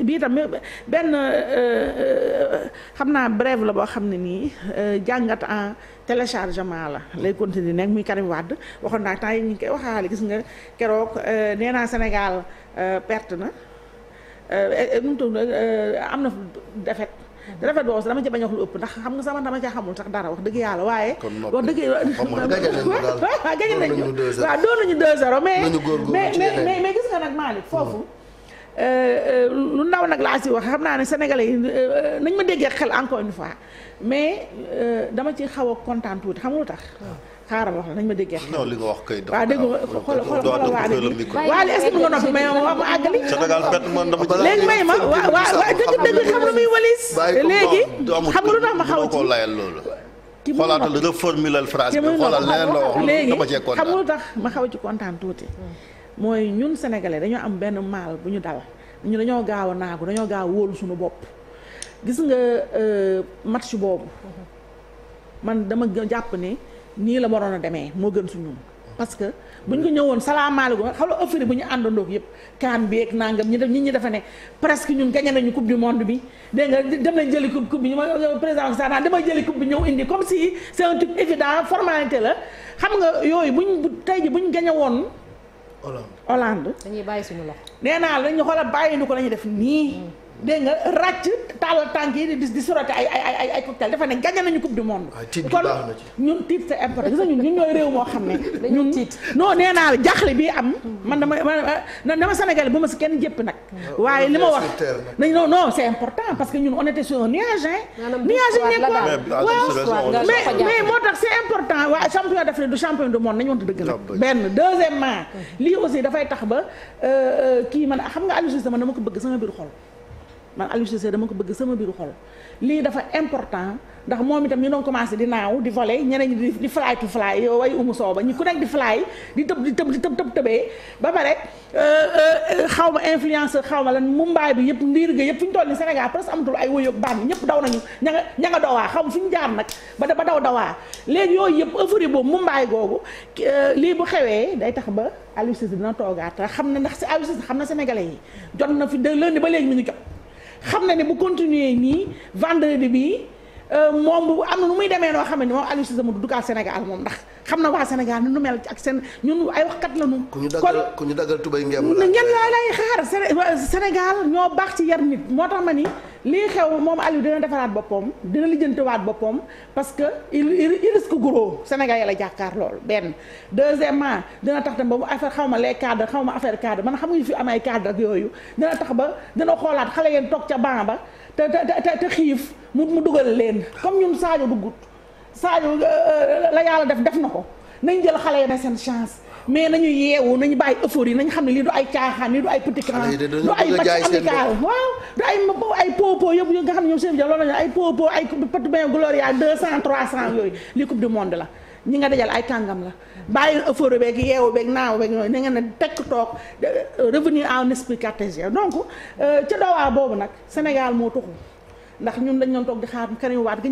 bii tam benn xam naa brève la boo xam ne nii jàngat en téléchargement la lay continuer nekk muy Karim Wade waxoon naa temps yi ñu ngi koy waxaale gis nga keroog nee naa Sénégal perte na nu mu tudd am na défaite rafet boobu dama ci bañ a wax lu ëpp ndax xam nga sama dama ca xamul sax dara wax dëgg yàlla waaye. wax dëgg waaw gañe nañu waaw doon nañu 2-0 mais gis nga nag Malick foofu lu ndaw nag laa si wax xam naa ne sénégalais yi nañ ma déggee xel encore une fois mais dama ci xaw a kontaan tuuti xam nga lu tax. xaaral wax la nañ ma déggee xel. non li nga wax kay dafa waaw dégg nga xoolal waale est-ce que nga noppi may ma àggali. Sénégal perte man dama ci léegi may ma waa dëgg xam lu muy walis. léegi xam nga lu tax ma xaw ci layal loolu. xoolaatal reformuler phrase bi xoolal leneen la wax léegi dama cee kontaan. xam nga lu tax ma xaw ci kontaan tuuti. mooy ñun sénégalais dañoo am benn maal bu ñu dal ñu dañoo gaaw a naagu dañoo gaaw a wóolu suñu bopp gis nga match boobu man dama jàpp ne nii la waroon a demee moo gën su ñun parce que bu ñu ko ñëwoon salaamaaleykum xam nga offre bu ñu àndandoog yëpp kaan bi ak nangam ñi def nit ñi dafa ne presque ñun gagné nañu coupe du monde bi dégg nga dem nañ jëli coupe bi ñu ma président Sall damay jëli coupe bi ñëw indi comme si c'est un truc évident formalité la xam nga yooyu buñ tey ji buñ gagné woon Hollande dañuy bàyyi suñu loxo. nee naa la ñu xoolal bàyyi ñu ko la ñuy def nii. dégg nga ràcc taalal tànk yi di sorote ay cocktail dafa ne gagné nañu coupe du monde. kon ñun tiit c'est important gis nga ñun ñooy réew moo xam ne. dañu tiit non nee naa la jaaxle bi am. man dama Sénégal bu ma si kenn jëpp nag. waaye li ma wax nañ non c'est important parce que ñun on était sur un nuage nuage yi nekkoon waaw mais moo tax c'est important waa champion d'Afrique du champion du monde nañu wante dëgg nag. benn deuxièmement lii aussi dafay tax ba kii man xam nga Aliou Cissé man dama ko bëgg sama biir xol. man Aliou Cissé dama ko bëgg sama biiru xol lii dafa important ndax moom itam ñu doon commencé di naaw di voler ñeneen ñi di fly to fly yow way umu sooba ñi ku nekk di fly di tëbee ba pare xaw ma influenceur xaw ma lan Mumbaay bi yëpp ndiir ga yëpp fi ñu toll ni Sénégal presque amatul ay woyoog baan yi ñëpp daw nañu ña nga dawaa xaw ma fi ñu jaar nag ba daw dawaa léegi yooyu yëpp euphorie boobu Mumbaay googu lii bu xewee day tax ba Aliou Cissé dina toogaat xam na ndax si Aliou Cissé xam na sénégalais yi jot na fi de lundi ba léegi mi ngi jot xam na ne bu continuer nii vendredi bi moom bu am na nu muy demee noo xam ne moom Aliou Cissé mu dugal Sénégal moom ndax xam na waa Sénégal ni nu mel ak seen ñun ay waxkat la ñu. ku ñu dagal tubay ngeen lay xaar Sénégal ñoo baax ci yar nit moo tax ma ni lii xew moom Aliou dina defaraat boppam dina lijjantiwaat boppam parce que il risque gros Sénégal yi la jàkkaar lool benn deuxièmement dina tax tam ba mu affaire xaw ma les cadres xaw ma affaire cadre man xam nga fi am ay cadre ak yooyu dina tax ba dina xoolaat xale yeen toog ca banc ba te xiif mu dugal leen comme ñun Sadio duggut Sadio la yàlla def na ko nañ jël xale yi ne seen chance mais nañu yeewu nañu bàyyi euphorie nañu xam ne lii du ay caaxaan lii du ay petit cran du ay match amical waaw du ay popo yëpp nga xam ne ñoom Cheikh Dia loolu la ay popo ay petit bain gloria 200 300 yooyu lii coupe du monde la ñi nga dajal ay kàngam la bàyyi euphorie beeg yeewu beeg naaw beeg yooyu na ngeen ne tekk toog revenir à un esprit cartésien donc ca dowaa boobu nag Sénégal moo tuxu ndax ñun dañ doon toog di xaar Karim Wade